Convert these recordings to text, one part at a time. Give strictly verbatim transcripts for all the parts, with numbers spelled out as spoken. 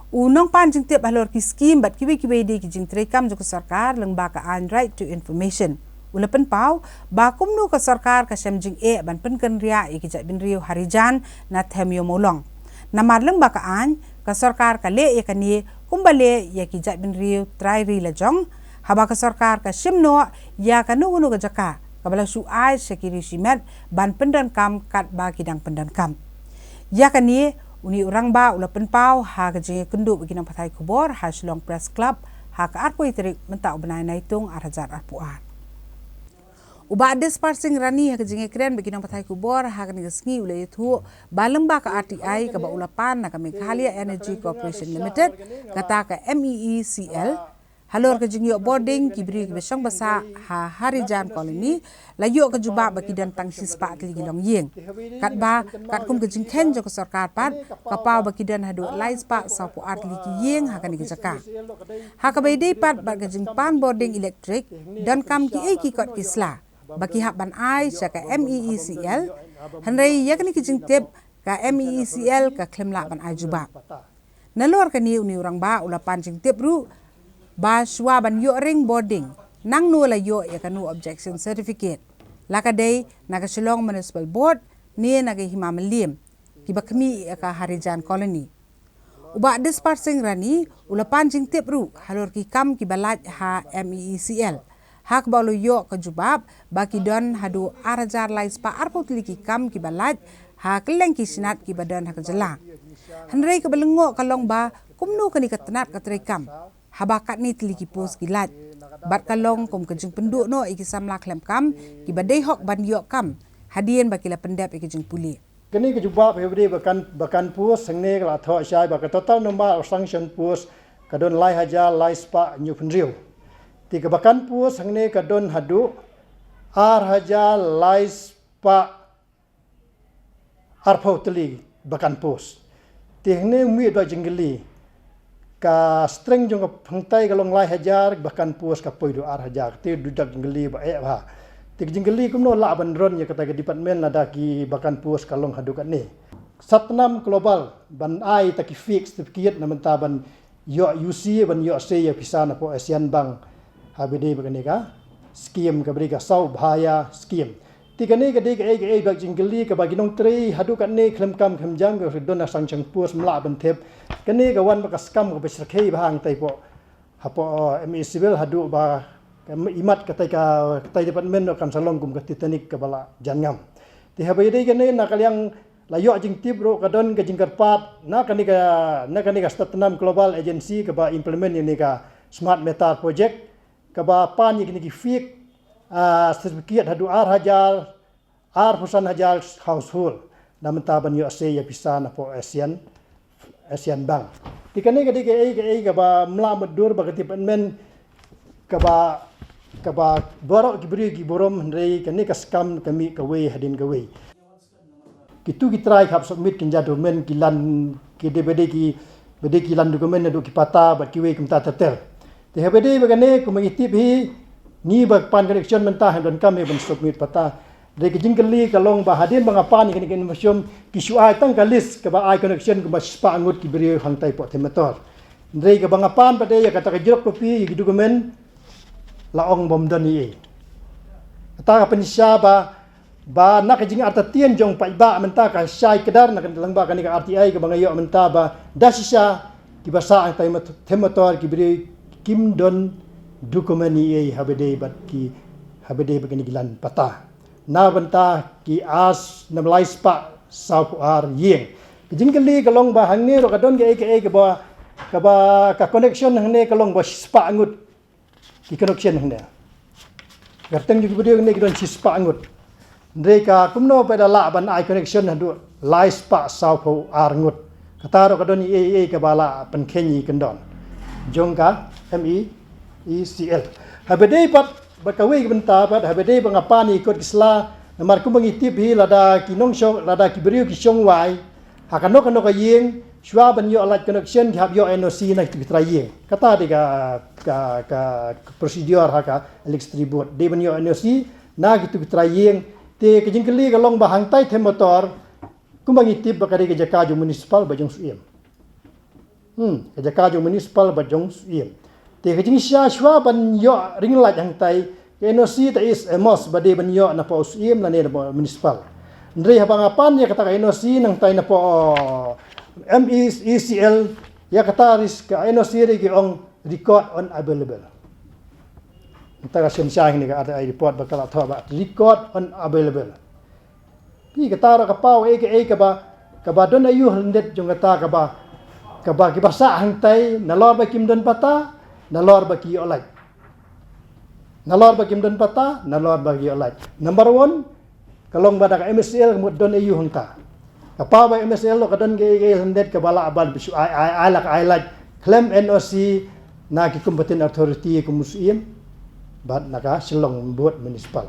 U nongpan jingtip halor ki skim bad kiwei kiwei de ki jingtreikam jong ka sorkar lyngba ka aiñ Right to Information, u la pynpaw ba kumno ka sorkar ka shem jingeh ban pynkynriah ïa ki jaitbynriew Harijan na Them Ïew Mawlong. Namar lyngba ka aiñ, ka sorkar ka leh ïa kane kumba leh ïa ki jaitbynriew trai ri lajong, haba ka sorkar ka shim noh ïa kano kano ka jaka kaba la shu ai sha ki riewshimet ban pyndonkam katba ki dang pyndonkam. Ïa kane, une u rangbah u la pynpaw ha ka jingïakynduh bad ki nongpathai khubor ha Shillong Press Club ha ka arphew tarik mynta u bnai Naitung ar hajar arphew ar. U Bah Dispar Singh Rani ha ka jingïakren bad ki nongpathai khubor ha kane ka sngi u la ïathuh ba lyngba ka R T I kaba u la pan na ka Meghalaya Energy Corporation Limited, kata ka M E E C L, halor ka jingïoh bording ki briew kiba shong basa ha Harijan Colony, la ïoh ka jubab ba ki don tang shispah tylli ki longïing. Katba, katkum ka jingkheiñ jong ka sorkar pat, ka paw ba ki don haduh laispah sawphew ar tylli ki ïing ha kane ka jaka. Ha kaba ïadei pat bad ka jingpan bording elektrik, donkam kiei ki kot ki sla ba ki hap ban ai sha ka M E E C L, hynrei ïa kane ka jingtip ka M E E C L ka khlem lah ban ai jubab. Nalor kane une u rangbah u la pan jingtip ruh ba shuwa ban ïoh ring bording, nangno la ïoh ïa kano objection certificate, la ka dei na ka Shillong Municipal Board ne na ka Hima Mylliem, kiba khmih ïa ka Harijan Colony. U Bah Dispar Singh Rani u la pan jingtip ruh halor ki kam kiba lait ha M E E C L, ha kaba u la ïoh ka jubab ba ki don haduh ar hajar laispah arphew tylli ki kam kiba lait ha kylleng ki shnat kiba don ha ka jylla. Hynrei kaba lyngngoh ka long ba kumno kane ka tnat ka treikam, haba katne tylli ki post ki lait, bad ka long kum ka jingpynduh noh ïa ki samla khlem kam kiba dei hok ban ïoh kam, hadien ba ki la pyndep ïa ka jingpule. Kane ka jubab ha ba dei ba kan, ba kan post hangne ka la thoh shai ba ka total number of sanction post ka don lai hajar laispah hynñiewphew hynriew. Te kaba kan post hangne ka don haduh ar hajar laispah arphew tylli ba kan post. Te hangne mih da jingkylli, ka strength jong ka hangtai ka long lai hajar, ba kan post ka poi haduh ar hajar, te dei da jingkylli ba eh bha. Te ka jingkylli kumno lah ban run ïa kata ka department lada ki ba kan post ka long haduh katne. Satnam Global ban ai ta ki fake certificate na bynta ban ïoh U C, ban ïoh sei ïa pisa na poh Asian Bank, ha ba dei ba kane ka scheme kaba dei ka Saubhaya scheme. Te kane ka dei kaei kaei ba jingkylli kaba ki nongtrei haduh katne khlem kam khlem jam ka don ha sanction post ym lah ban thep. Kane ka wan ba ka skam kaba shyrkhei bha hangtai poh, hapoh, eh, M E C L haduh ba ka imat katai ka, katai department noh kan sa long kum ka Titanic kaba la jan ngam. Te ha ba dei kane na ka liang la ïoh jingtip ruh ka don ka jingkyrpad na kane ka, na kane ka Satnam Global Agency kaba implement ïa kane ka Smart Meter Project, kaba pan ïa kine ki fake, ah, certificate haduh ar hajar, arphew san hajar household na bynta ban ïoh sei ïa pisa na poh Asian, Asian Bank. Te kane ka dei kaei kaei kaba ym lah mutdur ba ka department kaba, kaba baroh ki briew ki burom, hynrei kane ka skam ka mih kawei hadien kawei. Kitu ki trai ki hap submit ki jingdocument, ki lan, ki dei ba dei ki, ba dei ki lan document naduh ki patta bad kiwei kumta ter ter. Te ha ba dei ba kane kumba ngi tip hi, ngi ba pan connection mynta hynrei donkam hi ban submit patta. Dei ka jingkylli ka long ba hadien ba nga pan ïa kane ka information, ki shu ai tang ka list kaba ai connection kumba shispah ngut ki briew hangtai poh Them Metor. Hynrei kaba nga pan pat ïa kata ka xerox copy ïa ki document, la ong bym don ei ei. Kata ka pynshai ba, ba na ka jingartatien jong paidbah mynta ka shai kdar na ka lyngba kane ka R T I kaba nga ïoh mynta ba da shisha kiba sah hangtai Them Metor ki briew kim don document ei ei ha ba dei bad ki, ha ba dei bad kine ki lan patta. Na bynta ki ar, na lai spah sawphew ar ïing. Ka jingkylli ka long ba hangne ruh ka don kaei kaei kaba, kaba ka connection hangne ka long ba shispah ngut ki connection hangne. Kyrteng jong ki briew hangne ki don shispah ngut. Hynrei ka kumno ba da lah ban ai connection haduh lai spah sawphew ar ngut. Kata ruh ka don ei ei kaba la pynkheiñ ïa ki kyndon jong ka M E E C L. Ha ba dei pat, bad kawei ka bynta pat, ha ba dei ba nga pan ïa ki kot ki sla, namar kumba ngi tip hi lada ki nongshong, lada ki briew ki shong wai ha kano kano ka ïing, shuwa ban ïoh lait connection ki hap ïoh N O C na kitu ki trai ïing. Kata dei ka, ka, ka, ka procedure ha ka electricity board. Dei ban ïoh N O C na kitu ki trai ïing. Te ka jingkylli ka long ba hangtai Them Metor, kumba ngi tip ba ka dei ka jaka jong municipal bad jong Syiem. Hmm, ka jaka jong municipal bad jong Syiem. Te ka jingshisha shuwa ban ïoh ring light hangtai, ka N O C te is a must ba dei ban ïoh na pdeng Syiem lane na pdeng municipal. Hynrei haba nga pan ïa kata ka N O C nangtai na pdeng M E C L, ïa kata ris ka N O C ri ki ong record unavailable. Nta ka sien shang ni ka R T I report ba ka la thoh ba record unavailable. Phi kata ruh ka paw ei ka ei kaba, kaba don aïu hyndet jong kata kaba, kaba kiba sah hangtai, nalor ba kim don pata, nalor ba ki ïoh light. Nalor ba kim don pata, nalor ba ki ïoh light. Number one, ka long ba da ka M S L ka mut don aïu hangta. Ka paw ba M S L ruh ka don ka ei ka ei hyndet kaba lah ban pyrshah ai, ai, ai lah ka ai light. Khlem N O C na ki competent authority kum u Syiem bad na ka Shillong Board Municipal.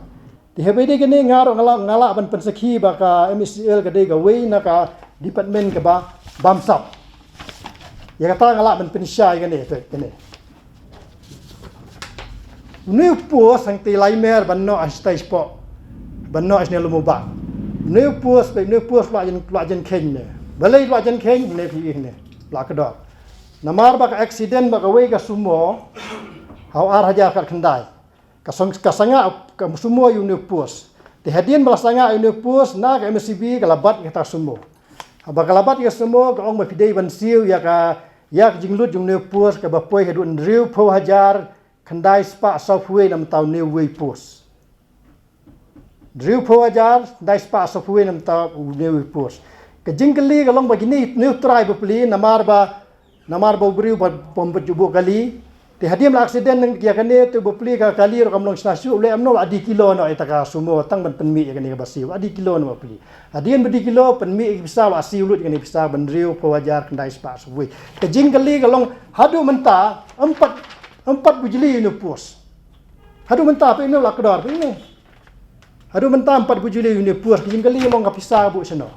Te haba ïadei kane nga ruh nga lah, nga lah ban pynsakhi ba ka M E C L ka dei kawei na ka department kaba bamsap. Ïa kata nga lah ban pynshai kane, te kane. Une u post hangtai lai mer ban noh ha stage four. Ban noh ha stage lum u bah. Une u post, une u post la jan, la jan kheiñ ne. Balei la jan kheiñ ne phi ih ne. La kdor. Namar ba ka accident ba kawei ka sumo ha u ar hajar khatkhyndai. Ka song, ka sangah ka sumo ïa une u post. Te hadien ba la sangah ïa une u post na ka M S C B ka la bat ïa kata ka sumo. Haba ka la bat ïa ka sumo ka ong ba phi dei ban siew ïa ka, ïa ka jinglut jong une u post kaba poi haduh hynriewphew hajar khyndai spah sawphew wei na bynta une uwei u post. Hynriewphew hajar khyndai spah sawphew wei na bynta une uwei u post. Ka jingkylli ka long ba kine une u trai bapli namar ba Namar ba u briew ba, bym pat ju buh kali. Te hadien la accident nang ïa kane te bapli ka kali ruh kam long shna shuh, u leh kumno, u la die kilo noh ïa kata ka sumo tang ban pynmih ïa kane kaba siew, u la die kilo noh bapli. Hadien ba die kilo pynmih ïa ka pisa, u la siew lut ïa kane ka pisa ba hynriewphew hajar khyndai spah sawphew wei. Ka jingkylli ka long haduh mynta ym pat, ym pat bujli ïa une u post. Haduh mynta phi ïohi la kdor phi ïohi. Haduh mynta ym pat bujli ïa une u post, ka jingkylli long ka pisa buh shano.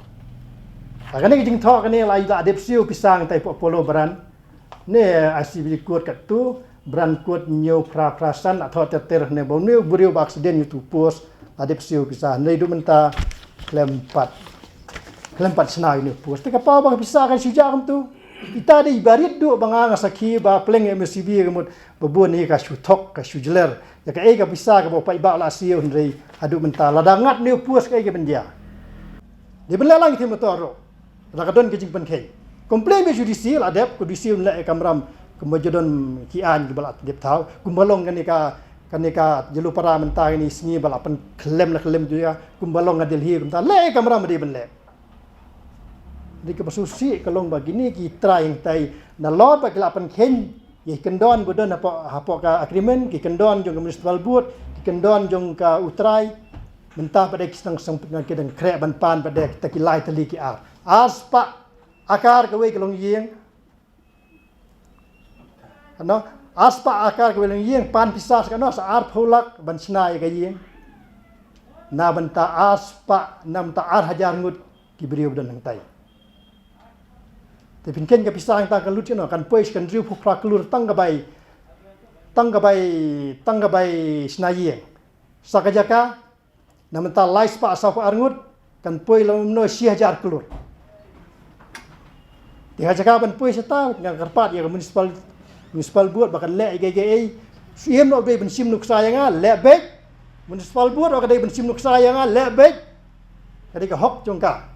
Ha kane ka jingthoh kane la ïa la dep siew pisa hangtai pdeng Apollo Brand. Ne I C B Court katto, Brand Court hynñiew phra phra san la thoh ter ter ne ba une u briew ba accident ïa uto u post la dep siew pisa, hynrei haduh mynta khlem pat, khlem pat shna ïa une u post. Te ka paw ba ka pisa kan shu jah kumto. Ita dei ba rit duh ba nga nga sakhi ba pleng M S C B ka mut ba bun hi ka shu thok ka shu jler. Ïa kaei ka pisa kaba u paidbah u la siew hynrei haduh mynta lada ngat une u post kaei kaban jia. Dei ban leh lang ïa ki motor ruh. Lada ka don ka jingpynkheiñ. Complain beit sha u D C la dep, ka D C un leh ïa ka kamram kumba ju don ki aiñ kiba la dep thaw. Kumba long kane ka, kane ka Jyllupara mynta kine ki sngi ba la pynkhlem la khlem ju ïa. Kumba long ka Delhi kumta leh ïa ka kamram ba dei ban leh. Dei kaba sngewsih ka long ba kine ki trai hangtai nalor ba ki la pynkheiñ ïa ki kyndon ba don hapoh, hapoh ka agreement, ki kyndon jong ka municipal board, ki kyndon jong ka u trai. Mynta pat de ki sdang sdang pyngan ki dang khreh ban pan pat de kita ki lai tylli ki ar. Ar spah akar kawei ka longïing. Ano, ar spah akar kawei longïing pan pisa sa kano sa arphew lak ban shna ïa ka ïing. Na bynta ar spah, na bynta ar hajar ngut ki briew ba don hangtai. Te pynkheiñ ka pisa hangta ka lut shano, kan poi sha ka hynriewphew phra klur tang ka bai, tang ka bai, tang ka bai shna ïing. Sa ka jaka, na bynta lai spah sawphew ar ngut, kan poi lano shi hajar klur. Te ha jaka ban poi shata, nga kyrpad ïa ka municipal, municipal board ba kan leh ïa kaei kaei. Syiem ruh u dei ban shim nuksa ïa nga, leh beit. Municipal board ruh ka dei ban shim nuksa ïa nga, leh beit. Ka dei ka hok jong ka.